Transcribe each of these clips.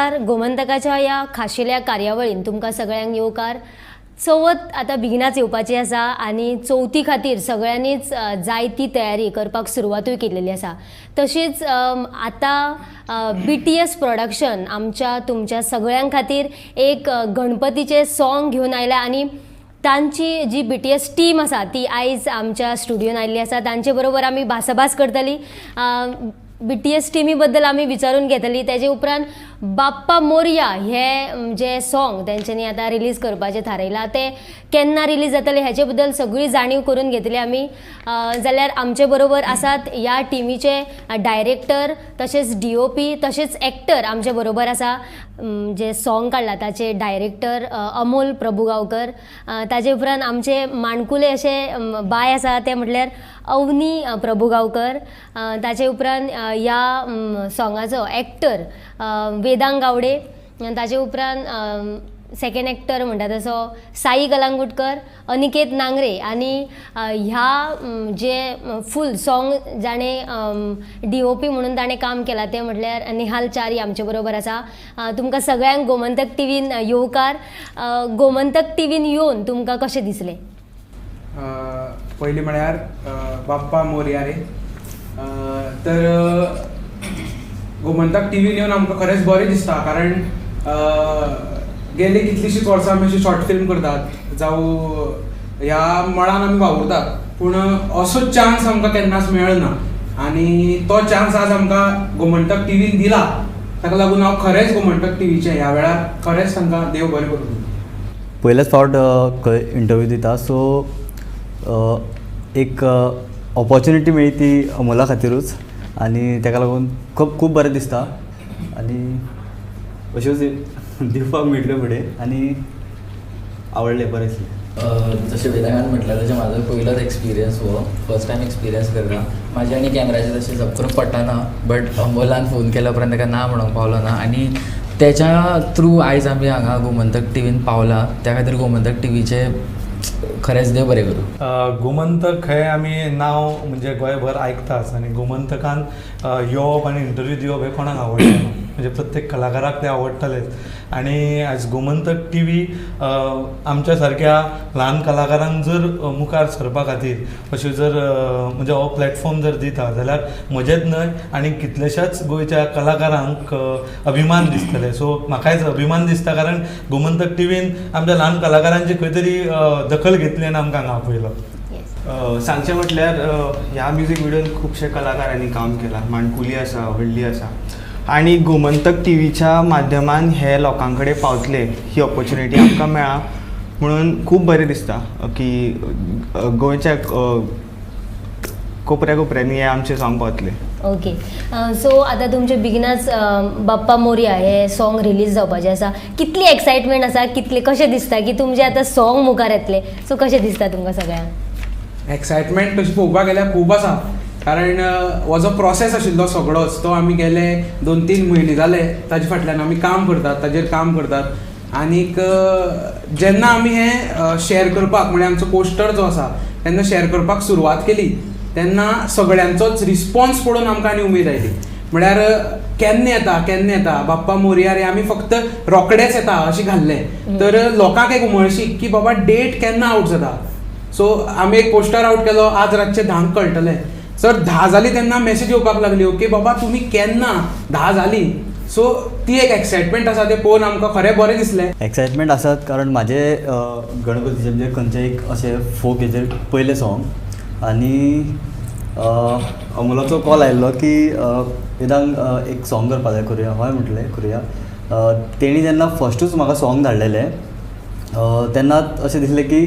नमस्कार. गोमंतकाच्या ह्या खाशेल्या कार्यावळीन तुमकां सगळ्यांक येवकार. चवथ आतां बेगिनाच येवपाची आसा आनी चवथी खातीर सगळ्यांनीच जायती तयारी करपाक सुरवातूय केलेली आसा. तशीच आतां बीटीएस प्रोडक्शन आमच्या तुमच्या सगळ्यां खातीर एक गणपतीचें सॉंग घेवन आयल्या आनी तांची जी बीटीएस टीम आसा ती आयज आमच्या स्टुडियोन आयिल्ली आसा. तांचे बरोबर आमी भासाभास करतली, बीटीएस टिमी बद्दल आमी विचारून घेतली. तेजे उपरांत बाप्पा मोरया हे जे सॉंग तेंच्यांनी आतां रिलीज करपाचें थारायलां तें केन्ना रिलीज जातलें हेचे बद्दल सगळी जाणीव करून घेतली आमी. जाल्यार आमचे बरोबर आसात ह्या टिमीचे डायरेक्टर, तशेंच डीओपी, तशेंच एक्टर आमचे बरोबर आसा. जे सॉंग काडला ताचे डायरेक्टर अमोल प्रभुगांवकर, ताजे उपरांत आमचे माणकुले अशे बाय आसा ते म्हटल्यार अवनी प्रभुगांवकर, ताजे उपरांत ह्या सॉंगाचो एक्टर वेदांग गावडे, ताजे उपरांत सेकंड एक्टर म्हणटा तसो साई कलांगुटकर, अनिकेत नांगरे आनी ह्या जे फूल सॉंग जाणें डीओपी म्हणून ताणें काम केलां तें म्हटल्यार निहाल च्यारी आमचे बरोबर आसा. तुमकां सगळ्यांक गोमंतक टिवीन येवकार. गोमंतक टिवीन येवन तुमकां कशें दिसलें? पयलीं म्हळ्यार बाप्पा मोरया रे. तर गोमंतक टिवीन येवन आमकां खरेंच बरें दिसता, कारण गेले कितलींशींच वर्सां आमी अशी शॉर्ट फिल्म करतात जावं ह्या मळान आमी वावुरतात, पूण असो चान्स आमकां केन्नाच मेळना आनी तो चान्स आज आमकां गोमंतक टिवीन दिला. ताका लागून हांव खरेंच गोमंतक टिवीचें ह्या वेळार खरेंच तांकां देव बरें करूं. पयलेच फावट खंय इंटरव्यू दिता, सो एक ऑपॉर्च्युनिटी मेळ्ळी ती अमोला खातिरूच आनी ताका लागून खूब खूब बरें दिसता आनी अश्योच दिवपाक मेळटल्यो फुडें आनी आवडलें, बरें दिसलें. जशें वेदांगान म्हटलें तशें म्हाजो पयलोच एक्सपिरियन्स हो, फर्स्ट टायम एक्सपिरियन्स करता. म्हाजे आनी कॅमेराचेर तशें जप करून पडना, बट अमोलान फोन केल्या उपरांत ताका ना म्हणूंक पावलो ना आनी तेच्या थ्रू आयज आमी हांगा गोमंतक टिवीन पावला. त्या खातीर गोमंतक टिवीचे खरेंच देव बरें करूं. गोमंतक हें आमी नांव म्हणजे गोंयभर आयकताच आनी गोमंतकान येवप आनी इंटरव्यू दिवप हें कोणाक आवडटा, म्हणजे प्रत्येक कलाकाराक तें आवडटलेंच. आनी आयज गोमंतक टिवी आमच्या सारक्या ल्हान कलाकारांक जर मुखार सरपा खातीर अश्यो जर म्हणजे हो प्लॅटफॉर्म जर दिता जाल्यार म्हजेच न्हय आनी कितलेश्याच गोंयच्या कलाकारांक अभिमान दिसतले. सो म्हाकाय अभिमान दिसता, कारण गोमंतक टिवीन आमच्या ल्हान कलाकारांची खंय तरी दखल घेतली आनी आमकां हांगा आपयलो. सांगचें म्हटल्यार ह्या म्युजीक व्हिडियोन खुबशे कलाकारांनी काम केलां. माणकुली आसा, व्हडली आसा आनी गोमंतक टिवीच्या माध्यमान हे लोकां कडेन पावतले ही ऑपॉर्च्युनिटी आमकां मेळ्ळा म्हणून खूब बरें दिसता की गोंयच्या कोपऱ्या कोपऱ्यांनी हे आमचे सॉंग पावतले. ओके, सो आतां तुमचे बेगिनाच बाप्पा मोरया हे सॉंग रिलीज जावपाचें आसा. कितली एक्सायटमेंट आसा, कितले कशें दिसता की तुमचें आतां सॉंग मुखार येतलें, सो कशें दिसता तुमकां सगळ्यांक? एक्सायटमेंट तशी पळोवपाक गेल्यार खूब आसा, कारण हो जो प्रोसेस आशिल्लो सगळोच तो आमी गेले 2-3 म्हयने जाले ताजे फाटल्यान आमी काम करतात, ताजेर काम करतात. आनीक जेन्ना आमी हें शेअर करपाक म्हणजे आमचो पोस्टर जो आसा तेन्ना शेअर करपाक सुरवात केली तेन्ना सगळ्यांचोच रिस्पॉन्स पळोवन आमकां आनी उमेद आयली. म्हळ्यार केन्ना येता केन्ना येता बाप्पा मोरया रे आमी फक्त रोखडेच येता अशें घाल्लें, तर लोकांक एक उमळशीक की बाबा डेट केन्ना आवट जाता. सो आमी एक पोस्टर आवट केलो, आज रातचें 10 कळटलें. सर 10 जाली तेन्ना मॅसेज येवपाक लागली, ओके बाबा तुमी केन्ना 10 जाली. सो ती एक एक्सायटमेंट आसा, तें पळोवन आमकां खरें बरें दिसलें. एक्सायटमेंट आसात, कारण म्हाजे गणपतीचें म्हणजे खंयचें एक अशें फोक हेजेर पयलें सॉंग आनी अमोलाचो कॉल आयिल्लो की वेदांग एक सॉंग करपा जाय, करुया. हय म्हटलें करुया. तेणी जेन्ना फर्स्टूच म्हाका सॉंग धाडलेलें तेन्ना अशें दिसलें की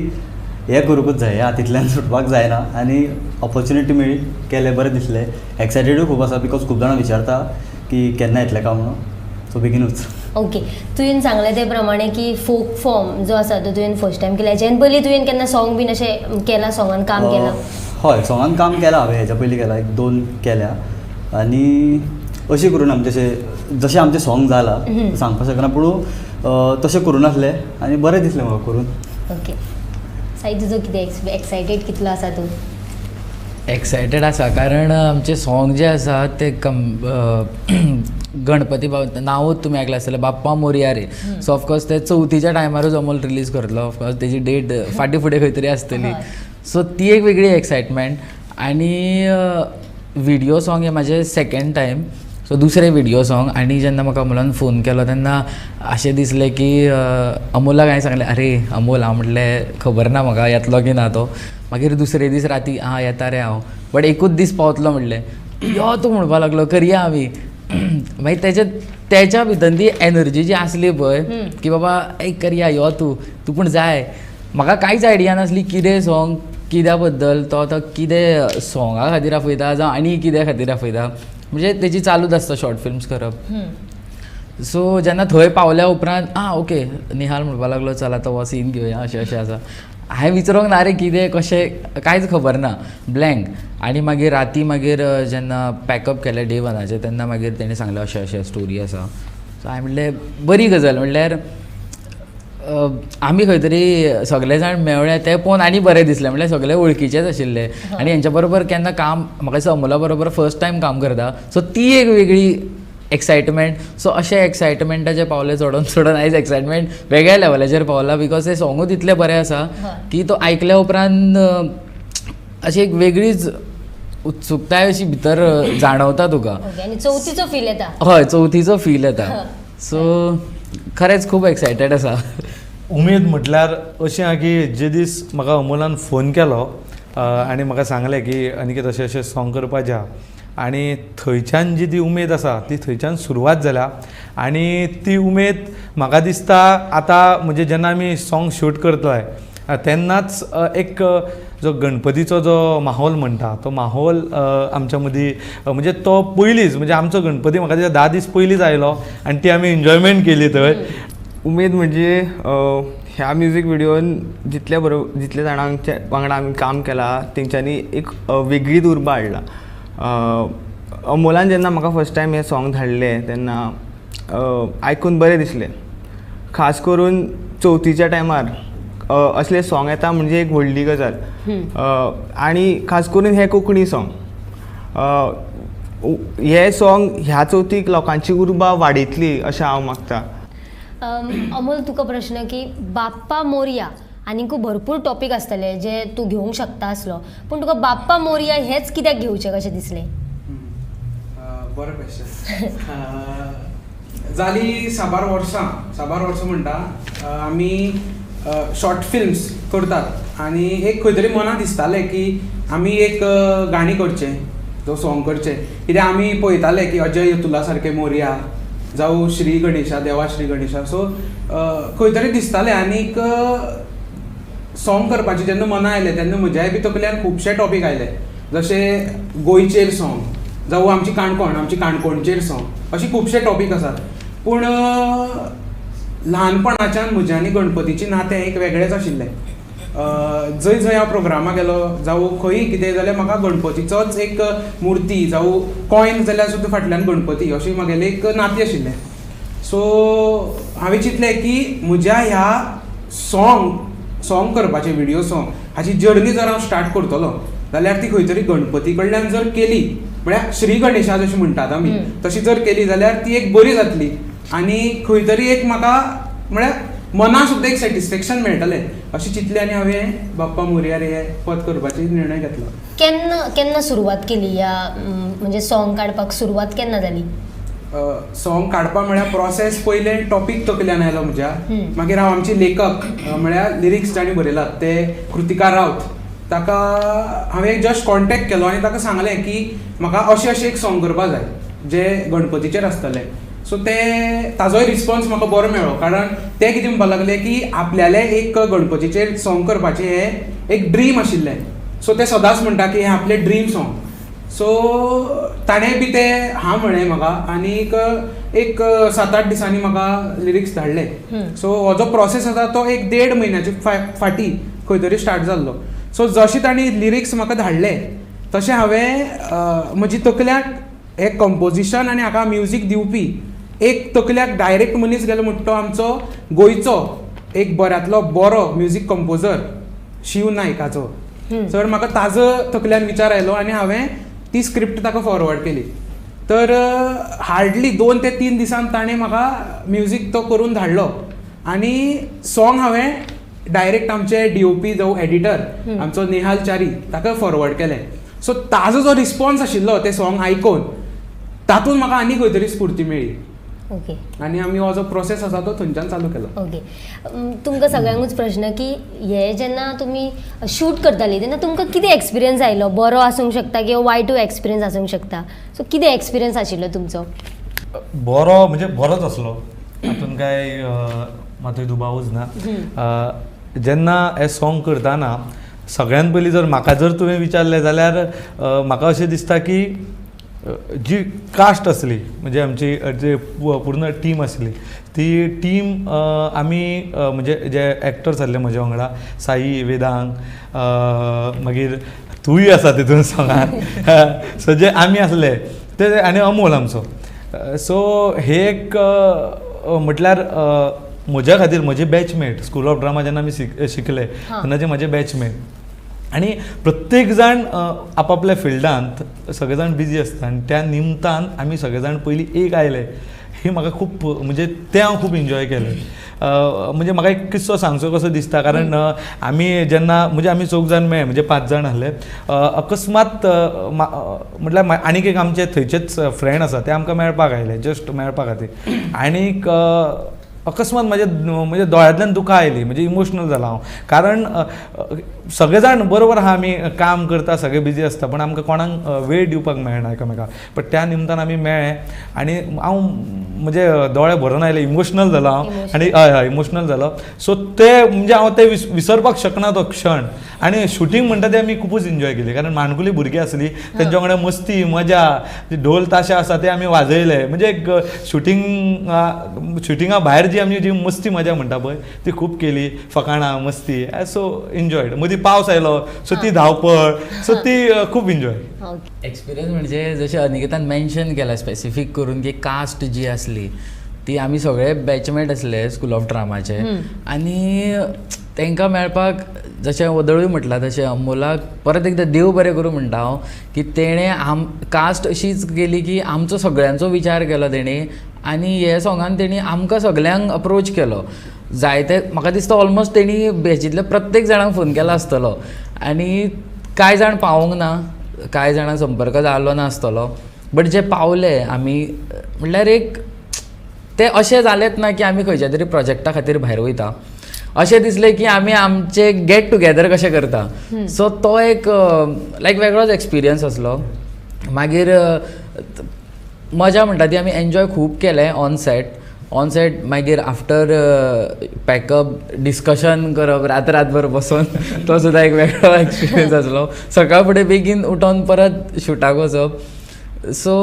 हें करूंकूच जाय, ह्या हातींतल्यान सुटपाक जायना आनी ऑपॉर्च्युनिटी मेळ्ळी, केलें, बरें दिसलें. एक्सायटेडूय खूब आसा because खूब जाणां विचारता की केन्ना येतलें काय म्हणून, सो बेगिनूच. ओके, तुवें सांगलें ते प्रमाणे की फोक फॉर्म जो आसा तो तुवें फर्स्ट टायम केला. हेच्यान पयलीं तुवें केन्ना सॉंग बीन अशें केलां, सॉंगान काम केलां? हय, सॉंगान काम केलां हांवें, हेच्या पयलीं केलां, 1-2 केल्या आनी अशें करून आमचें जशें जशें आमचें सॉंग जालां सांगपाक शकना, पूण तशें करूं नासलें आनी बरें दिसलें म्हाका करून. ओके साई, तुजो कितें एक्सायटेड कितलो आसा तूं? एक्सायटेड आसा, कारण आमचे सॉंग जे आसा ते गणपती नांवूच तुमी आयकलां आसतलें, बाप्पा मोरया रे. सो ऑफकोर्स ते चवथीच्या टायमारूच अमोल रिलीज करतलो. ऑफकोर्स तेजी डेट फाटीं फुडें खंय तरी आसतली. सो ती एक वेगळी एक्सायटमेंट. आनी विडियो सॉंग हें म्हाजें सेकेंड टायम, सो दुसरें विडियो सॉंग. आनी जेन्ना म्हाका अमोलान फोन केलो तेन्ना अशें दिसलें की अमोलाक हांवें सांगलें, अरे अमोल, हांव म्हटलें खबर ना म्हाका येतलो की ना तो. मागीर दुसरे दीस राती आं येता रे हांव, बट एकूच दीस पावतलो म्हणलें, यो तूं म्हणपाक लागलो, करया आमी. मागीर तेच्या भितर ती एनर्जी जी आसली पळय की बाबा एक करया, यो तूं, तूं पूण जाय. म्हाका कांयच आयडिया नासली कितें सॉंग, कित्या बद्दल तो आतां कितें सॉंगा खातीर आपयता जावं आनी कित्या खातीर आपयता, म्हणजे तेजी चालूच आसता शॉर्ट फिल्म्स करप. सो जेन्ना थंय पावल्या उपरांत आं ओके निहाल म्हणपाक लागलो चल आतां हो सीन घेवया, अशें अशें आसा. हांवें विचारूंक ना रे कितें कशें, कांयच खबर ना, ब्लँक. आनी मागीर राती मागीर जेन्ना पॅकअप केलें डे वनाचें तेन्ना मागीर तेणें सांगलें अशें अशें स्टोरी आसा. सो हांवें म्हणलें बरी गजाल, म्हणल्यार आमी खंय तरी सगळे जाण मेळ्ळे ते पळोवन आनी बरें दिसलें, म्हणल्यार सगळे वळखीचेच आशिल्ले आनी हेंच्या बरोबर केन्ना काम, म्हाका दिसता अमोला बरोबर फर्स्ट टायम काम करता, सो ती एक वेगळी एक्सायटमेंट. सो अशें एक्सायटमेंटाचे पावले चडोन चडोन आयज एक्सायटमेंट वेगळ्या लेवलाचेर पावला, because तें सॉंगूच इतलें बरें आसा की तो आयकल्या उपरांत अशी एक वेगळीच उत्सुकताय अशी भितर जाणवता तुका. आनी चवथीचो फील येता. हय, चवथीचो फील येता. सो खरेंच खूब एक्सायटेड आसा. उमेद म्हटल्यार अशें आहा की जे दीस म्हाका अमोलान फोन केलो आनी म्हाका सांगलें की अनिकेत अशें अशें सॉंग करपाचें आहा, आनी थंयच्यान जी ती उमेद आसा ती थंयच्यान सुरवात जाल्या. आनी ती उमेद म्हाका दिसता आतां म्हणजे जेन्ना आमी सॉंग शूट करतले तेन्नाच एक जो गणपतीचो जो माहोल म्हणटा तो माहोल आमच्या मदीं, म्हणजे तो पयलींच, म्हणजे आमचो गणपती म्हाका दिसता 10 दीस पयलींच आयलो आनी ती आमी एन्जॉयमेंट केली थंय. उमेद म्हणजे ह्या म्युजीक विडियोन जितले बरोबर जितले जाणांच्या वांगडा आमी काम केलां तेंच्यांनी एक वेगळीच उर्बा हाडला. अमोलान जेन्ना म्हाका फर्स्ट टायम हें सॉंग धाडलें तेन्ना आयकून बरें दिसलें, खास करून चवथीच्या टायमार असले सॉंग येता म्हणजे एक व्हडली गजाल, आनी खास करून हें कोंकणी सॉंग, हें सॉंग ह्या चवथीक लोकांची उर्बा वाडयतली अशें हांव मागता. अमोल, तुका प्रश्न की बाप्पा मोरया आनीकूय भरपूर टॉपीक आसतले जे तूं घेवंक शकता आसलो, पूण तुका बाप्पा मोरया हेंच कित्याक घेवचें कशें दिसलें? बरें क्वेश्चन. जाली साबार वर्सां, साबार वर्सां म्हणटा आमी शॉर्ट फिल्म्स करतात आनी एक खंय तरी मनां दिसतालें की आमी एक गाणी करचें, जो सॉंग करचें, कित्याक आमी पळयताले की अजय अतुला सारके मोरया जावं श्री गणेशा, देवा श्री गणेशा, सो खंय तरी दिसतालें. आनीक सॉंग करपाचें जेन्ना मना आयलें तेन्ना म्हज्याय बी तकल्यान खुबशे टॉपीक आयले, जशें गोंयचेर सॉंग जावं आमची काणकोण, आमची काणकोणचेर सॉंग, अशे खुबशे टॉपीक आसात. पूण ल्हानपणाच्यान म्हजें आनी गणपतीचें नातें एक वेगळेंच आशिल्लें. जंय जंय हांव प्रोग्रामाक गेलो जावं खंयी कितें जाल्यार म्हाका गणपतीचोच एक मुर्ती जावं कॉयन जाल्यार सुद्दां फाटल्यान गणपती, अशें म्हागेलें एक नातें आशिल्लें. सो हांवें चिंतलें की म्हज्या ह्या सॉंग करपाचें, विडियो सॉंग हाची जर्नी जर हांव स्टार्ट करतलो जाल्यार ती खंय तरी गणपती कडल्यान जर केली, म्हळ्यार श्री गणेशा जशें म्हणटात आमी तशी जर केली जाल्यार ती एक बरी जातली आनी खंय तरी एक म्हाका म्हळ्यार मना सुद्दां एक सॅटिस्फॅक्शन मेळटलें अशें चिंतलें आनी हांवें बाप्पा मोरया रे हें पद करपाचो निर्णय घेतलो. केन्ना केन्ना सुरवात केली ह्या, म्हणजे सॉंग काडपाक सुरवात केन्ना जाली? सॉंग काडपा म्हळ्यार प्रोसेस पयलें टॉपीक तकल्यान आयलो म्हज्या, मागीर हांव आमची लेखक म्हळ्यार लिरिक्स जाणी बरयलात ते कृतिका रावत, ताका हांवें जस्ट कॉन्टेक्ट केलो आनी ताका सांगलें की म्हाका अशें अशें एक सॉंग करपा जाय जें गणपतीचेर आसतलें. सो ते ताजोय रिस्पॉन्स म्हाका बरो मेळ्ळो, कारण ते कितें म्हणपाक लागले की आपल्यालें एक गणपतीचेर सॉंग करपाचें हें एक ड्रीम आशिल्लें. सो ते सदांच म्हणटा की हें आपलें ड्रीम सॉंग. सो ताणें बी तें हां म्हळें म्हाका आनीक एक 7-8 दिसांनी म्हाका लिरिक्स धाडले. सो हो जो प्रोसेस आसा तो एक 1.5 म्हयन्याचे फाटीं खंय तरी स्टार्ट जाल्लो. सो जशें तांणी लिरिक्स म्हाका धाडले तशें हांवें म्हजी तकल्याक एक कंपोजिशन आनी हाका म्युजीक दिवपी एक तकल्याक डायरेक्ट मनीस गेलो म्हणटा तो आमचो गोंयचो एक बऱ्यांतलो बरो म्युजीक कंपोजर शिव नायक हाचो. सर म्हाका ताजो तकल्यान विचार आयलो आनी हांवें ती स्क्रिप्ट ताका फॉरवर्ड केली. तर हार्डली 2 ते 3 दिसान ताणें म्हाका म्युजीक तो करून धाडलो आनी सॉंग हांवें डायरेक्ट आमचे DOP जावं एडिटर आमचो निहाल च्यारी ताका फॉरवर्ड केलें. सो ताजो जो रिस्पॉन्स आशिल्लो तें सॉंग आयकून तातूंत म्हाका आनी खंय तरी स्फूर्ती मेळ्ळी. ओके. आनी आमी हो जो प्रोसेस आसा तो थंयच्यान चालू केलो. ओके. तुमकां सगळ्यांकूच प्रश्न की हे जेन्ना तुमी शूट करताली तेन्ना तुमकां कितें एक्सपिरियन्स आयलो? बरो आसूंक शकता किंवा वायटूय एक्सपिरियन्स आसूंक शकता. सो कितें एक्सपिरियन्स आशिल्लो तुमचो? बरो म्हणजे बरोच आसलो, तातूंत काय मातूय दुबावूच ना. जेन्ना हें सॉंग करतना सगळ्यान पयलीं जर म्हाका जर तुवें विचारलें जाल्यार म्हाका अशें दिसता की जी कास्ट आसली म्हणजे आमची जे पूर्ण टीम आसली ती टीम आमी म्हणजे जे एक्टर्स आसले म्हज्या वांगडा, साई, वेदांग, मागीर तूंय आसा तितून सॉंगान, सो जे आमी आसले ते आनी अमोल आमचो. सो हे एक म्हटल्यार म्हज्या खातीर म्हजे बॅचमेट स्कूल ऑफ ड्रामा जेन्ना आमी शिकले तेन्ना जे म्हजे बॅचमेट आनी प्रत्येक जाण आपापल्या फिल्डांत सगळे जाण बिजी आसता आनी त्या निमतान आमी सगळे जाण पयलीं एक आयले ही म्हाका खूब म्हणजे तें हांव खूब एन्जॉय केलें. म्हणजे म्हाका एक किस्सो सांगचो कसो दिसता, कारण आमी जेन्ना म्हणजे आमी चौग जाण मेळ्ळे म्हणजे 5 जाण आसले, अकस्मात म्हटल्यार आनीक एक आमचे थंयचेच फ्रेंड आसा ते आमकां मेळपाक आयले जस्ट मेळपा खातीर आनीक अकस्मात म्हज्या म्हणजे दोळ्यांतल्यान दुकां आयली, म्हणजे इमोशनल जाला हांव, कारण सगळे जाण बरोबर आहा, आमी काम करता, सगळे बिजी आसता, पूण आमकां कोणाक वेळ दिवपाक मेळना एकामेकाक. बट त्या निमतान आमी मेळ्ळे आनी हांव म्हणजे दोळे भरून आयले, इमोशनल जालो हांव आनी हय हय इमोशनल जालो. सो ते म्हणजे हांव ते विसरपाक शकना तो क्षण. आनी शुटींग म्हणटा ते आमी खुबूच एन्जॉय केली, कारण माणकुली भुरगीं आसली, तेंच्या वांगडा मस्ती मजा, ढोल ताशे आसा ते आमी वाजयले. म्हणजे एक शुटींग शुटिंगा भायर जी आमी जी मस्ती मजा म्हणटा पळय ती खूब केली, फकाणां मस्ती, सो एन्जॉयड. मदीं पावस आयलो सो ती धांवपळ, सो ती खूब एन्जॉय. एक्सपिरियन्स म्हणजे जशें अनिकेतान मेन्शन केला स्पेसिफीक करून की कास्ट जी आसली ती आमी सगळे बॅचमेट आसले स्कूल ऑफ ड्रामाचे आनी तांकां मेळपाक जशें वदळूय म्हटलां तशें अमोलाक परत एकदां देव बरें करूं म्हणटा हांव की तेणें कास्ट अशीच केली की आमचो सगळ्यांचो विचार केलो तेणें आनी हे सोंगान तेणी आमकां सगळ्यांक अप्रोच केलो. जायते म्हाका दिसता ऑलमोस्ट तेणी बॅचींतल्या प्रत्येक जाणांक फोन केला आसतलो आनी कांय जाण पावोंक ना, कांय जाणां संपर्क जालो नासतलो, बट जे पावले आमी म्हणल्यार एक ते अशें जालेंच ना की आमी खंयच्या तरी प्रोजेक्टा खातीर भायर वयता, अशें दिसलें की आमी आमचे गेट टुगेदर कशें करता. सो तो एक लायक वेगळोच एक्सपिरियन्स आसलो. मागीर मजा म्हणटा ती आमी एन्जॉय खूब केलें ऑन सेट. ऑन सेट मागीर आफ्टर पॅकअप डिस्कशन करप रात रातभर बसून तो सुद्दां एक वेगळो एक्सपिरियन्स आसलो. सकाळ फुडें बेगीन उठोन परत शुटाक वचप. सो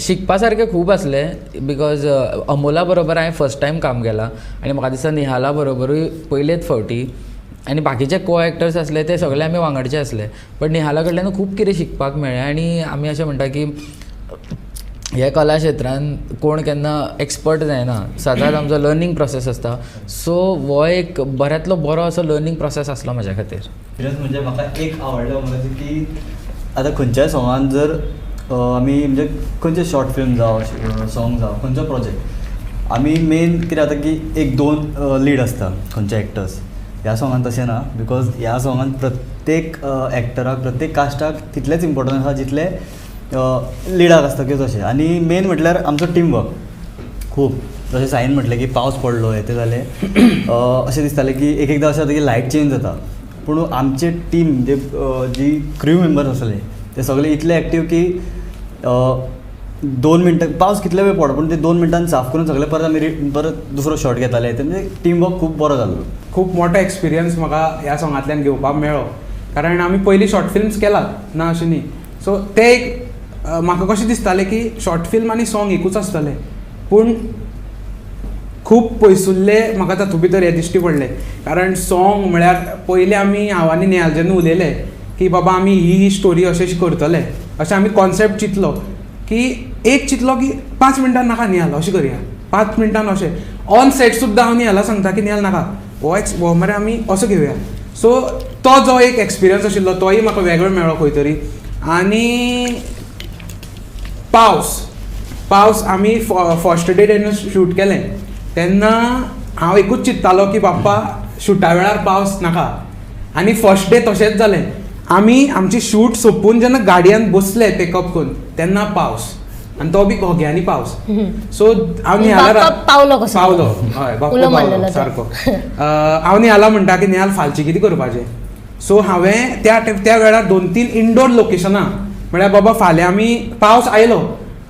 शिकपा सारकें खूब आसलें because अमोला बरोबर हांवें फर्स्ट टायम काम केलां आनी म्हाका दिसता निहाला बरोबरूय पयलेच फावटी आनी बाकीचे को एक्टर्स आसले ते सगळे आमी वांगडचे आसले, बट निहाला कडल्यान खूब कितें शिकपाक मेळ्ळें. आनी आमी अशें म्हणटा की हे कला क्षेत्रान कोण केन्ना एक्सपर्ट जायना, सदांच आमचो लर्नींग प्रोसेस आसता. सो हो एक बऱ्यांतलो बरो असो लर्नींग प्रोसेस आसलो म्हज्या खातीर. एक्सपिरियन्स म्हणजे म्हाका एक आवडलो म्हणजे की आतां खंयच्याय सोंगान जर आमी म्हणजे खंयचे शॉर्ट फिल्म जावं सॉंग जावं खंयचो प्रोजेक्ट आमी मेन कितें जाता की एक दोन लीड आसता खंयचे एक्टर्स. ह्या सोंगान तशें ना, because ह्या सोंगान प्रत्येक एक्टराक प्रत्येक कास्टाक तितलेंच इम्पोर्टंट आसा जितलें लिडाक आसता किंवा तशें. आनी मेन म्हटल्यार आमचो टीम वर्क खूब, जशें साईन म्हटलें की पावस पडलो हें तें जालें, अशें दिसतालें की एक एकदां अशें जाता की लायट चेंज जाता, पूण आमचे टीम जे जी क्रू मेंबर्स आसले ते सगळे इतले एक्टीव की 2 मिनटां पावस कितले वेळ पडो पूण ते 2 मिनटान साफ करून सगळे परत आमी परत दुसरो शॉट घेताले. ते म्हणजे टीम वर्क खूब बरो जाल्लो. खूब मोठो एक्सपिरियन्स म्हाका ह्या सोंगांतल्यान घेवपाक मेळ्ळो, कारण आमी पयलीं शॉर्ट फिल्म्स केलात ना अशें न्ही. सो ते एक म्हाका कशें दिसतालें की शॉर्ट फिल्म आनी सॉंग एकूच आसतलें, पूण खूब पयसुल्ले म्हाका तातूंत भितर हें दिश्टी पडलें. कारण सॉंग म्हळ्यार पयलीं आमी हांव आनी निहाल जेन्ना उलयले की बाबा आमी ही ही स्टोरी अशें अशें करतले, अशें आमी कॉन्सेप्ट चिंतलो की एक चिंतलो की 5 मिनटां नाका निहाल अशें करया, 5 मिनटान अशें ऑन सेट सुद्दां हांव निहाला सांगता की निहाल नाका हो हो मरे आमी असो घेवया. सो तो जो एक एक्सपिरियन्स आशिल्लो तोय म्हाका वेगळो मेळ्ळो खंय तरी. आनी पावस पावस आमी फर्स्ट डे जेन्ना शूट केलें तेन्ना हांव एकूच चिंत्तालो की बाप्पा शुटा वेळार पावस नाका, आनी फर्स्ट डे तशेंच जालें. आमी आमची शूट सोंपून जेन्ना गाडयेन बसले पिकअप करून तेन्ना पावस, आनी तो बी घोग्यांनी पावस. सो हांव निहाला पावलो कसो पावलो, हय बाप्पा पावलो सारको. हांव निहाला म्हणटा की निहाल फालचें कितें करपाचें. सो हांवें त्या त्या वेळार 2-3 इंडोर लोकेशनां, म्हळ्यार बाबा फाल्यां आमी पावस आयलो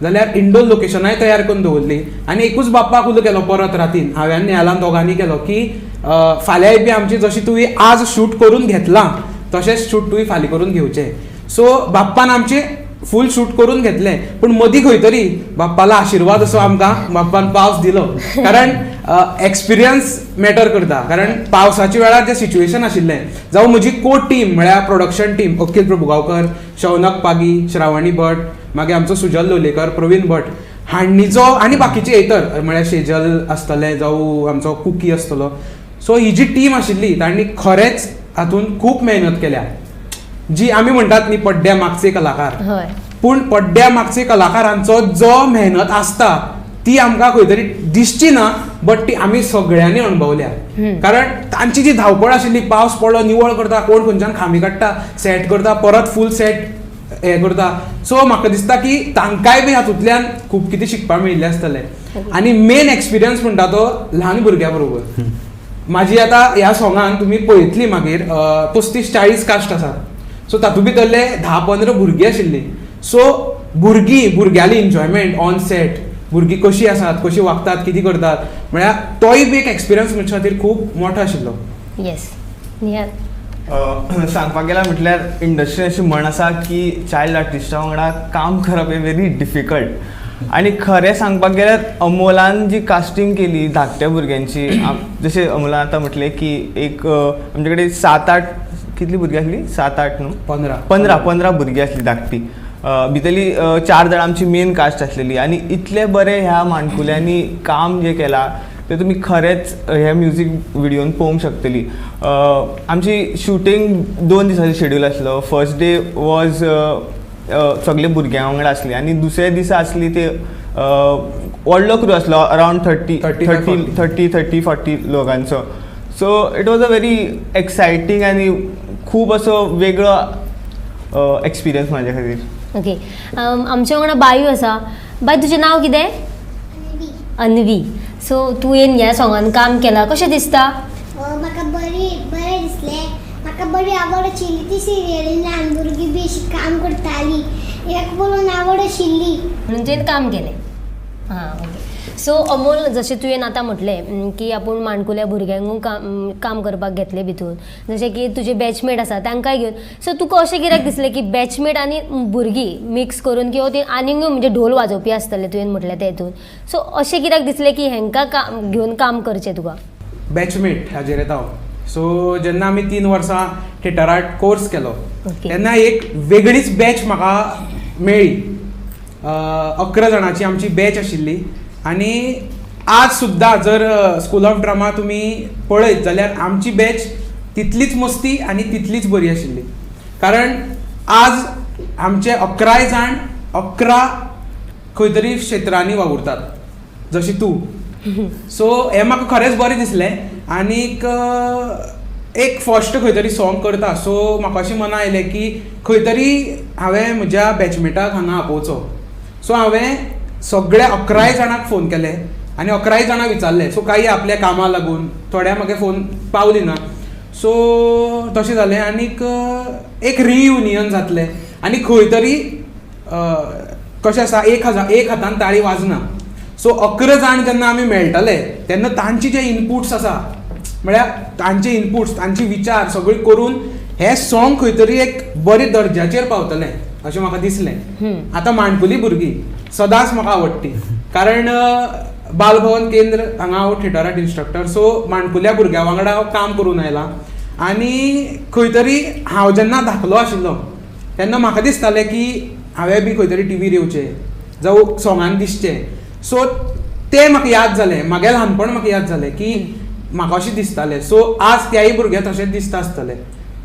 जाल्यार इंडोर लोकेशनांय तयार करून दवरली. आनी एकूच बाप्पाक उलो केलो परत रातीन हांवें आनी निहालान दोगांनी केलो की फाल्यांय बी आमची जशी तुवें आज शूट करून घेतलां तशेंच शूट तुवें फाल्यां करून घेवचें. सो बाप्पान आमचें फूल शूट करून घेतलें, पूण मदीं खंय तरी बाप्पाला आशिर्वाद असो आमकां बाप्पान पावस दिलो. कारण एक्सपिरियन्स मॅटर करता, कारण पावसाच्या वेळार जें सिच्युएशन आशिल्लें, जावं म्हजी को टीम म्हळ्यार प्रोडक्शन टीम अखिल प्रभुगांवकर, शौनक पागी, श्रावणी भट, मागीर आमचो सुजल लोलयेकर, प्रवीण भट हांणीचो आनी बाकीचे इतर म्हळ्यार शेजल आसतलें, जावं आमचो कुकी आसतलो. सो ही जी टीम आशिल्ली तांणी खरेंच हातूंत खूब मेहनत केल्या. जी आमी म्हणटात न्ही पड्ड्या मागचे कलाकार, पूण पड्ड्या मागचे कलाकारांचो जो मेहनत आसता ती आमकां खंय तरी दिसची ना, बट ती आमी सगळ्यांनी अणभवल्या. कारण तांची जी धांवपळ आशिल्ली, पावस पडलो निवळ करता, कोण खंयच्यान खांबी काडटा, सेट करता, परत फूल सेट हें करता. सो म्हाका दिसता की तांकांय बी हातूंतल्यान खूब कितें शिकपाक मेळिल्लें आसतलें. आनी मेन एक्सपिरियन्स म्हणटा तो ल्हान भुरग्यां बरोबर. म्हाजी आतां ह्या सोंगान तुमी पळयतली मागीर 35-40 कास्ट आसात. सो तातूंत भितरले 10-15 भुरगीं आशिल्लीं. सो भुरगीं, भुरग्यांली एन्जॉयमेंट ऑन सेट, भुरगीं कशीं आसात, कशीं वागतात, कितें करतात, म्हळ्यार तोय बी एक एक्सपिरियन्स म्हजे खातीर खूब मोठो आशिल्लो. येस निहाल, सांगपाक गेल्यार म्हटल्यार इंडस्ट्रीन अशी म्हण आसा की चायल्ड आर्टिस्टा वांगडा काम करप हें व्हेरी डिफिकल्ट. आनी खरें सांगपाक गेल्यार अमोलान जी कास्टींग केली धाकट्या भुरग्यांची, जशें अमोलान आतां म्हटलें की एक आमचे कडेन 7-8 कितली भुरगीं आसली, 7-8 न्हू, 15 भुरगीं आसली धाकटी. भितरली 4 जाणां आमची मेन कास्ट आसलेली. आनी इतले बरें ह्या माणकुल्यांनी काम जें केलां तें तुमी खरेंच ह्या म्युजीक विडियोन पळोवंक शकतली. आमची शुटींग 2 दिसांचो शेड्यूल आसलो. फर्स्ट डे वॉज सगळे भुरग्यां वांगडा आसली आनी दुसऱ्या दिसा आसली ते व्हडलो क्रू आसलो, अरावंड 30-40 लोकांचो. So it was a very exciting आनी खूब असो वेगळो एक्सपिरियन्स म्हाज्या खातीर. ओके, आमच्या वांगडा बायू आसा. बाय, तुजें नांव कितें? अन्वी. सो तुवें ह्या सोंगान काम केलां, कशें दिसता? म्हाका बरें दिसलें. म्हाका बरी आवड आशिल्ली ती सिरियलीन ल्हान भुरगीं बी अशी काम करताली, हेका पळोवन आवड आशिल्ली म्हणून तुवें काम केलें. हां, ओके. सो अमोल, जशें तुवें आतां म्हटलें की आपूण माणकुल्या भुरग्यांकूय काम करपाक घेतलें भितून, जशें की तुजे बॅचमेट आसा तांकांय घेवन, सो तुका अशें कित्याक दिसलें की बॅचमेट आनी भुरगीं मिक्स करून किंवा ती आनीक म्हणजे ढोल वाजोवपी आसतले तुवें म्हटलें ते हितून, सो अशें कित्याक दिसलें की हेंकां काम घेवन काम करचें तुका? बॅचमेट हाजेर येता हांव. सो जेन्ना आमी 3 वर्सां थिएटर आर्ट कोर्स केलो तेन्ना एक वेगळीच बॅच म्हाका मेळ्ळी. 11 जाणांची आमची बॅच आशिल्ली. आनी आज सुद्दां जर स्कूल ऑफ ड्रामा तुमी पळयत जाल्यार आमची बॅच तितलीच मस्ती आनी तितलीच बरी आशिल्ली. कारण आज आमचे 11 जाण 11 खंय तरी क्षेत्रांनी वावुरतात, जशी तूं. सो हें म्हाका खरेंच बरें दिसलें. आनीक एक फर्स्ट खंय तरी सॉंग करता, सो म्हाका अशें मना आयलें की खंय तरी हांवें म्हज्या बॅचमेटाक हांगा आपोवचो. सो हांवें सगळ्या 11 जाणांक फोन केले आनी 11 जाणांक विचारलें. सो काही आपल्या कामाक लागून थोड्या म्हाका फोन पावली ना, सो तशें जालें. आनीक एक रियुनियन जातलें आनी खंय तरी कशें आसा, एक हातान ताळी वाजना. सो 11 जाण जेन्ना आमी मेळटले तेन्ना तांचे जे इनपुट्स आसा, म्हळ्यार तांचे इनपुट्स, तांचे विचार सगळे करून हें सॉंग खंय तरी एक बरे दर्जाचेर पावतलें अशें म्हाका दिसलें. आतां माणकुली भुरगीं सदांच म्हाका आवडटी, कारण बालभवन केंद्र हांगा हांव थिएटर आर्ट इन्स्ट्रक्टर. सो माणकुल्या भुरग्यां वांगडा हांव काम करून आयलां. आनी खंय तरी हांव जेन्ना धाकलो आशिल्लो तेन्ना म्हाका दिसतालें की हांवें बी खंय तरी टिवीर येवचें, जावं सोंगान दिसचें. सो तें म्हाका याद जालें, म्हागे ल्हानपण म्हाका याद जालें की म्हाका अशें दिसतालें. सो आज त्याय भुरग्यांक तशेंच दिसता आसतलें.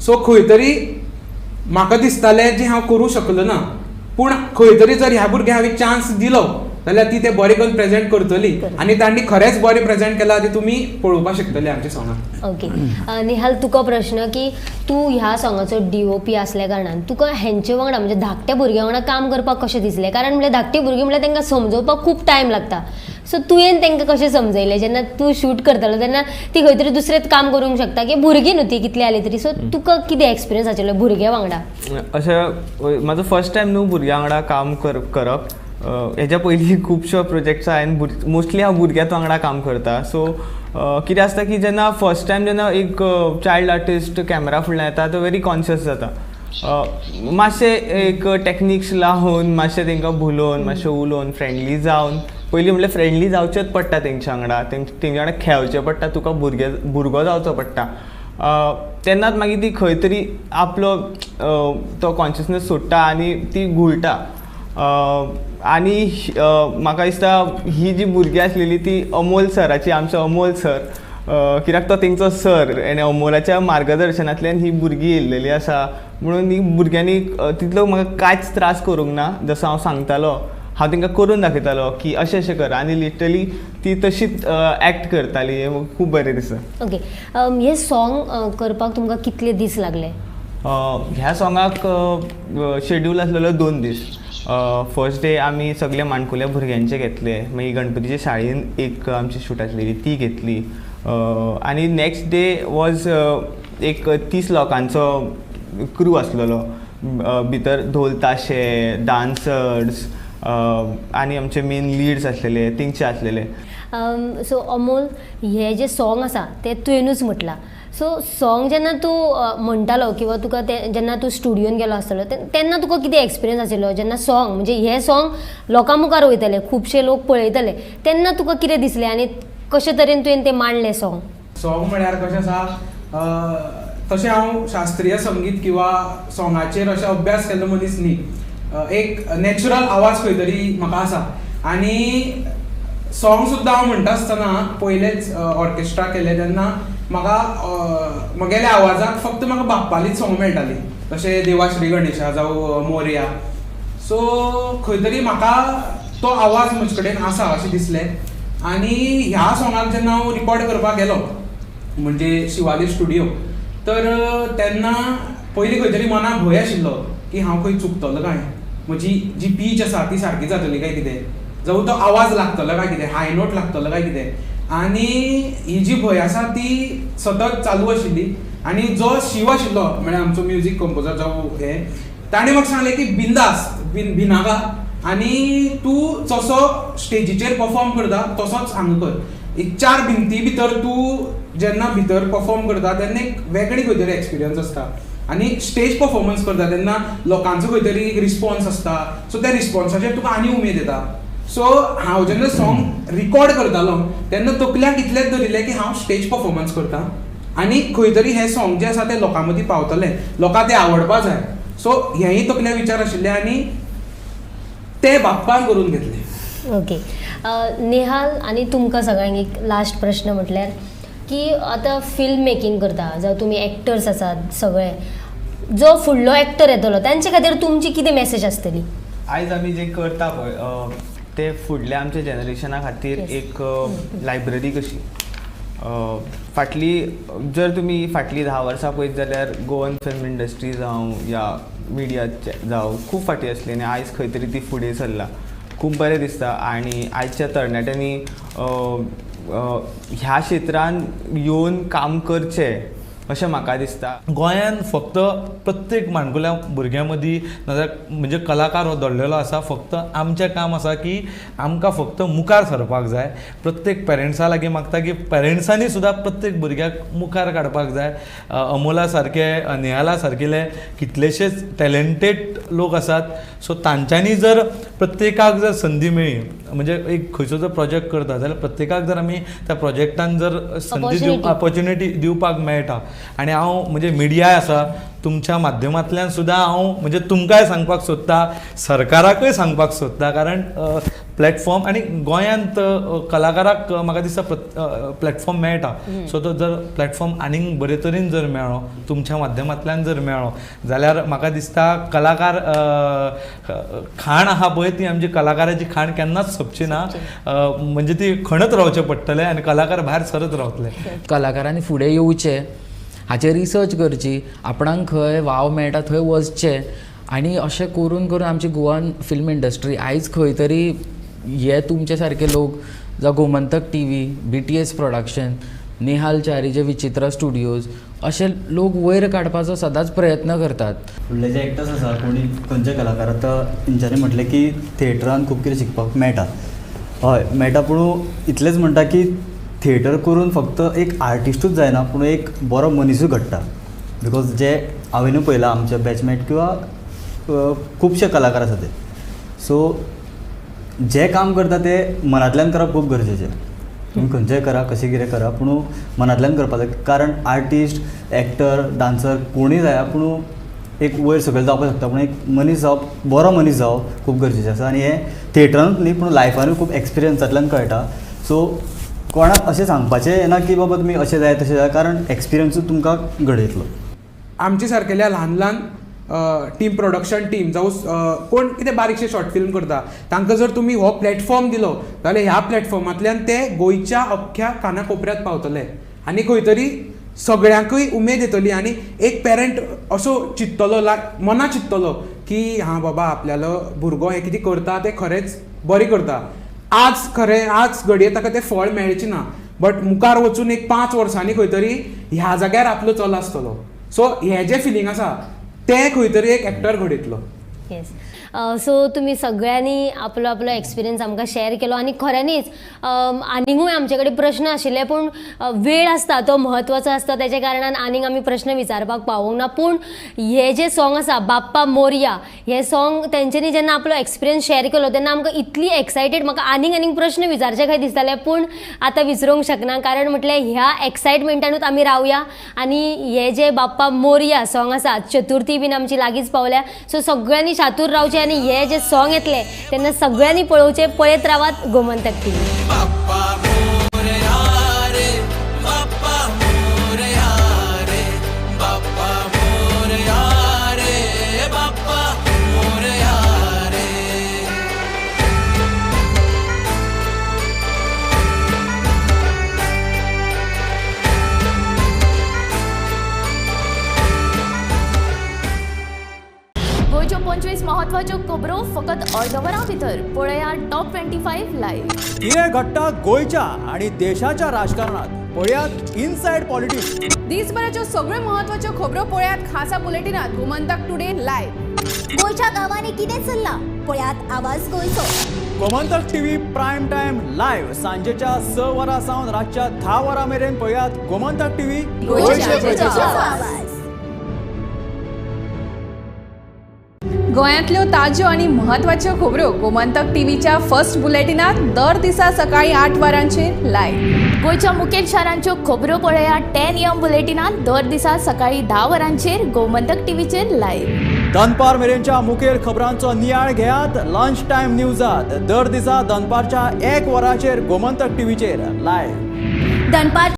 सो खंय तरी म्हाका दिसतालें जें हांव करूं शकलो ना, पूण खंय तरी जर ह्या भुरग्यांक हांवें चान्स दिलो जाल्यार ती ते बरें करून प्रेजेंट करतली आनी तांणी खरेंच बरें प्रेजेंट केलां ती तुमी पळोवपाक शकतली आमच्या सोंगाक. ओके निहाल, तुका प्रश्न की तूं ह्या सोंगाचो DOP आसल्या कारणान तुका हेंचे वांगडा म्हणजे धाकट्या भुरग्यां वांगडा काम करपाक कशें दिसलें? कारण म्हणल्यार धाकटी भुरगीं म्हणल्यार तांकां समजोवपाक खूब टायम लागता, सो तुवें तांकां कशें समजयलें? जेन्ना तूं शूट करतालो तेन्ना ती खंय तरी दुसरेंच काम करूंक शकता की भुरगीं न्हू ती कितली आली तरी, सो तुका कितें एक्सपिरियन्स आशिल्लो भुरग्यां वांगडा? अशें म्हाजो फर्स्ट टायम न्हू भुरग्यां वांगडा काम करप. हेज्या पयलीं खुबश्यो प्रोजेक्ट्स हांवें मोस्टली हांव भुरग्यांत वांगडा काम करता. सो कितें आसता की जेन्ना फर्स्ट टायम जेन्ना एक चायल्ड आर्टिस्ट कॅमेरा फुडल्यान येता तो वेरी कॉन्शियस जाता. मातशें एक टॅक्निक्स लावन मातशें तांकां भुलोवन मातशें उलोवन फ्रेंडली जावन पयलीं म्हणल्यार फ्रेंडली जावचेंच पडटा तेंच्या वांगडा, तेंच्या वांगडा खेळचें पडटा, तुका भुरगो जावचो पडटा. तेन्नाच मागीर ती खंय तरी आपलो तो कॉन्शियसनेस सोडटा आनी ती घुळटा. आनी म्हाका दिसता ही जी भुरगीं आसलेली ती अमोल सराची, आमचो अमोल सर, कित्याक तो तेंचो सर आनी अमोलाच्या मार्गदर्शनांतल्यान ही भुरगीं येयल्लेली आसा म्हणून ही भुरग्यांनी तितलो म्हाका कांयच त्रास करूंक ना. जसो हांव सांगतालो हांव तांकां करून दाखयतालो की अशें अशें कर आनी लिटरली ती तशीच एक्ट करताली, हें खूब बरें दिसता. ओके, हें सॉंग करपाक तुमकां कितले दीस लागले? ह्या सॉंगाक शेड्यूल आसलेलो 2 दीस. फर्स्ट डे आमी सगळे माणकुल्या भुरग्यांचे घेतले, मागीर गणपतीच्या शाळेन एक आमची शूट आसलेली ती घेतली आनी नेक्स्ट डे वॉज एक 30 लोकांचो क्रू आसलेलो, भितर ढोल ताशे, डान्सर्स आनी आमचे मेन लिड्स आसलेले तेंचे आसलेले. सो अमोल, हे जे सॉंग आसा तें तुवेनूच म्हटलां, सो सॉंग जेन्ना तूं म्हणटालो किंवा तुका तें जेन्ना तूं स्टुडियोन गेलो आसतलो तेन्ना तुका कितें एक्सपिरियन्स आशिल्लो? जेन्ना सॉंग म्हणजे हें सॉंग लोकां मुखार वयतलें, खुबशे लोक पळयतले, तेन्ना तुका कितें दिसलें आनी कशे तरेन तुवें तें मांडलें सॉंग? सॉंग म्हळ्यार कशें आसा, तशें हांव शास्त्रीय संगीत किंवा सॉंगाचेर अशें अभ्यास केल्लो मनीस न्ही. एक नॅचरल आवाज खंय तरी म्हाका आसा आनी सॉंग सुद्दां हांव म्हणटा आसतना पयलेच ऑर्केस्ट्रा केलें तेन्ना म्हाका म्हगेल्या आवाजाक फक्त म्हाका बाप्पालीच सॉंग मेळटाली, तशें देवा श्री गणेशा जावं मोरया. सो खंय तरी म्हाका तो आवाज म्हजे कडेन आसा अशें दिसलें आनी ह्या सॉंगाक जेन्ना हांव रिकॉर्ड करपाक गेलो म्हणजे शिवाली स्टुडियो, तर तेन्ना पयलीं खंय तरी मनाक भंय आशिल्लो की हांव खंय चुकतलो काय, म्हजी जी पीच आसा ती सारकी जातली काय कितें, जावं तो आवाज लागतलो काय कितें, हाय नोट लागतलो काय कितें. आनी ही जी भंय आसा ती सतत चालू आशिल्ली आनी जो शिव आशिल्लो म्हळ्यार आमचो म्युजीक कंपोजर जावं हें, ताणें म्हाका सांगलें की बिंदास भिनाका आनी तूं जसो स्टेजीचेर परफॉर्म करता तसोच हांगा कर. एक 4 भिंती भितर तूं जेन्ना भितर परफॉर्म करता तेन्ना एक वेगळी खंय तरी एक्सपिरियन्स आसता आनी स्टेज परफॉर्मन्स करता तेन्ना लोकांचो खंय तरी एक रिस्पॉन्स आसता, सो त्या रिस्पॉन्साचेर तुका आनी उमेद येता. सो हांव जेन्ना सॉंग रिकॉर्ड करतालो तेन्ना तकल्याक इतलेंच धरिल्लें की हांव स्टेज परफॉर्मन्स करता आनी खंय तरी हें सॉंग जें आसा तें लोकां मदीं पावतलें, लोकांक तें आवडपा जाय. सो हेंय तकल्या विचार आशिल्ले आनी ते बाप्पान करून घेतले. ओके निहाल, आनी तुमकां सगळ्यांक एक लास्ट प्रश्न म्हटल्यार की आतां फिल्म मेकिंग करता जावं तुमी एक्टर्स आसात सगळे, जो फुडलो एक्टर येतलो तांचे खातीर तुमची कितें मॅसेज आसतली? आयज आमी जें करता पळय ते फुडल्या आमच्या जनरेशना खातीर एक लायब्ररी कशी. फाटली जर तुमी फाटली 10 वर्सां पळयत जाल्यार गोवन फिल्म इंडस्ट्री जावं या मिडिया जावं खूब फाटीं आसली आनी आयज खंय तरी ती फुडें सरला, खूब बरें दिसता. आनी आयच्या तरणाट्यांनी ह्या क्षेत्रान येवन काम करचें अशें म्हाका दिसता. गोंयान फक्त प्रत्येक माणकुल्या भुरग्यां मदीं नाजाल्यार म्हणजे कलाकार हो दडलेलो आसा. फक्त आमचें काम आसा की आमकां फक्त मुखार सरपाक जाय. प्रत्येक पेरंट्सा लागीं मागता की पेरंट्सांनी सुद्दां प्रत्येक भुरग्याक मुखार काडपाक जाय. अमोला सारके, निहाला सारकेले कितलेशेच टॅलेंटेड लोक आसात. सो तांच्यांनी जर प्रत्येकाक जर संदी मेळ्ळी, म्हणजे एक खंयचो जर प्रोजेक्ट करता जाल्यार प्रत्येकाक जर आमी त्या प्रोजेक्टान जर संदी दिवपाक, ऑपॉर्च्युनिटी दिवपाक मेळटा आनी हांव म्हणजे मिडिया आसा तुमच्या माध्यमांतल्यान सुद्दां हांव म्हणजे तुमकांय सांगपाक सोदता, सरकाराकय सांगपाक सोदता, कारण प्लॅटफॉर्म आनी गोंयांत कलाकाराक म्हाका दिसता प्लॅटफॉर्म मेळटा. सो तो जर प्लॅटफॉर्म आनीक बरे तरेन जर मेळ्ळो, तुमच्या माध्यमांतल्यान जर मेळ्ळो जाल्यार म्हाका दिसता कलाकार खाण आहा पळय ती आमची कलाकाराची खाण केन्नाच सोंपची ना, म्हणजे ती खणत रावचें पडटलें आनी कलाकार भायर सरत रावतले. कलाकारांनी फुडें येवचें, हाचेर रिसर्च करची, आपणाक खंय वाव मेळटा थंय वचचें आनी अशें करून करून आमची गोवन फिल्म इंडस्ट्री आयज खंय तरी हे तुमचे सारके लोक जावं Gomantak TV, BTS production, Nehal Chari जे विचित्रा स्टुडियोज अशे लोक वयर काडपाचो सदांच प्रयत्न करतात. फुडले जे एक्टर्स आसा कोणी खंयचे कलाकार आतां तेंच्यांनी म्हटलें की थिएटरान खूब कितें शिकपाक मेळटा. हय मेळटा, पूण इतलेंच म्हणटा की थिएटर करून फक्त एक आर्टिस्टूच जायना पूण एक बरो मनिसूय घडटा. Because जे हांवेनूय पळयलां आमचे बॅचमेट किंवा खुबशे कलाकार आसा ते, सो जे काम करता ते मनांतल्यान करप खूब गरजेचें. तुमी खंयचेंय करा, कशें कितें करा, पूण मनांतल्यान करपाक जाय. कारण आर्टिस्ट, एक्टर, डांसर कोणूय जाया पूण एक वयर सकयल जावपाक शकता, पूण एक मनीस जावप, बरो मनीस जावप खूब गरजेचें आसा. आनी हें थिएटरानूच न्ही पूण लायफानूय खूब एक्सपिरियन्सांतल्यान कळटा. सो कोणाक अशें सांगपाचें येना की बाबा तुमी अशें जाय तशें जाय, कारण एक्सपिरियन्सूच तुमकां घडयतलो. आमचे सारकेल्या ल्हान ल्हान टीम, प्रोडक्शन टीम जावं कोण कितें बारीकशे शॉर्ट फिल्म करता तांकां जर तुमी हो प्लॅटफॉर्म दिलो जाल्यार ह्या प्लॅटफॉर्मांतल्यान ते गोंयच्या अख्ख्या काना कोपऱ्यांत पावतले आनी खंय तरी सगळ्यांकूय उमेद येतली. आनी एक पेरंट असो चिंततलो, मना चिंततलो की हां बाबा आपल्यालो भुरगो हें कितें करता तें खरेंच बरें करता. आज खरें आज घडये ताका तें फळ मेळचें ना, बट मुखार वचून एक 5 वर्सांनी खंय तरी ह्या जाग्यार आपलो चलो आसतलो. सो हें जें फिलींग आसा तें खंय तरी एक एक्टर घडयतलो. येस, सो तुमी सगळ्यांनी आपलो आपलो एक्सपिरियन्स आमकां शेअर केलो आनी खऱ्यांनीच आनीकूय आमचे कडेन प्रश्न आशिल्ले, पूण वेळ आसता तो म्हत्वाचो आसता, तेच्या कारणान आनीक आमी प्रश्न विचारपाक पावूंक ना. पूण हे जे सॉंग आसा बाप्पा मोरया, हे सॉंग तेंच्यांनी जेन्ना आपलो एक्सपिरियन्स शेअर केलो तेन्ना आमकां इतली एक्सायटेड, म्हाका आनीक आनीक प्रश्न विचारचे काय दिसताले, पूण आतां विचारूंक शकना, कारण म्हटल्यार ह्या एक्सायटमेंटानूच आमी रावया. आनी हे जे बाप्पा मोरया सॉंग आसा, चतुर्थी बीन आमची लागींच पावल्या, सो सगळ्यांनी शातूर रावचे आनी हे जे सॉंग येतले तेन्ना सगळ्यांनी पळोवचे. पळयत रावात गोमंतक टीव्ही. गोंयच्यो 25 महत्वाच्यो खबरो फकत अर्द वरां भितर पळया टॉप 25 लायव्ह. कितें घडटा गोंयच्या आनी देशाच्या राजकारणात पळयात इनसायड पॉलिटिक्स. दिसभराच्यो सगळ्यो महत्वाच्यो खबरो पळयात खासा बुलेटिनात गोमंतक टुडे लायव्ह. गोंयच्या गांवांनी कितें चल्लां पळयात आवाज गोंयचो. Gomantak TV prime time live सांजेच्या 6 वरां सावन रातच्या 10 वरां मेरेन पळयात गोमंतक टीव्ही गोंयचो आवाज. गोंयांतल्यो ताज्यो आनी म्हत्वाच्यो खबरो गोमंतक टीव्हीच्या फर्स्ट बुलेटिनात दर दिसा सकाळी 8 वरांचेर लायव्ह. गोंयच्या मुखेल शारांच्यो खबरो पळया 10 AM बुलेटिनात दर दिसा सकाळी 10 वरांचेर गोमंतक टीव्हीचेर लायव्ह. दनपार मेरेनच्या मुखेल खबरांचो नियाळ घेयात लंच टायम न्यूजात दर दिसा दनपारच्या 1 वरांचेर गोमंतक टीव्हीचेर लायव्ह. दनपार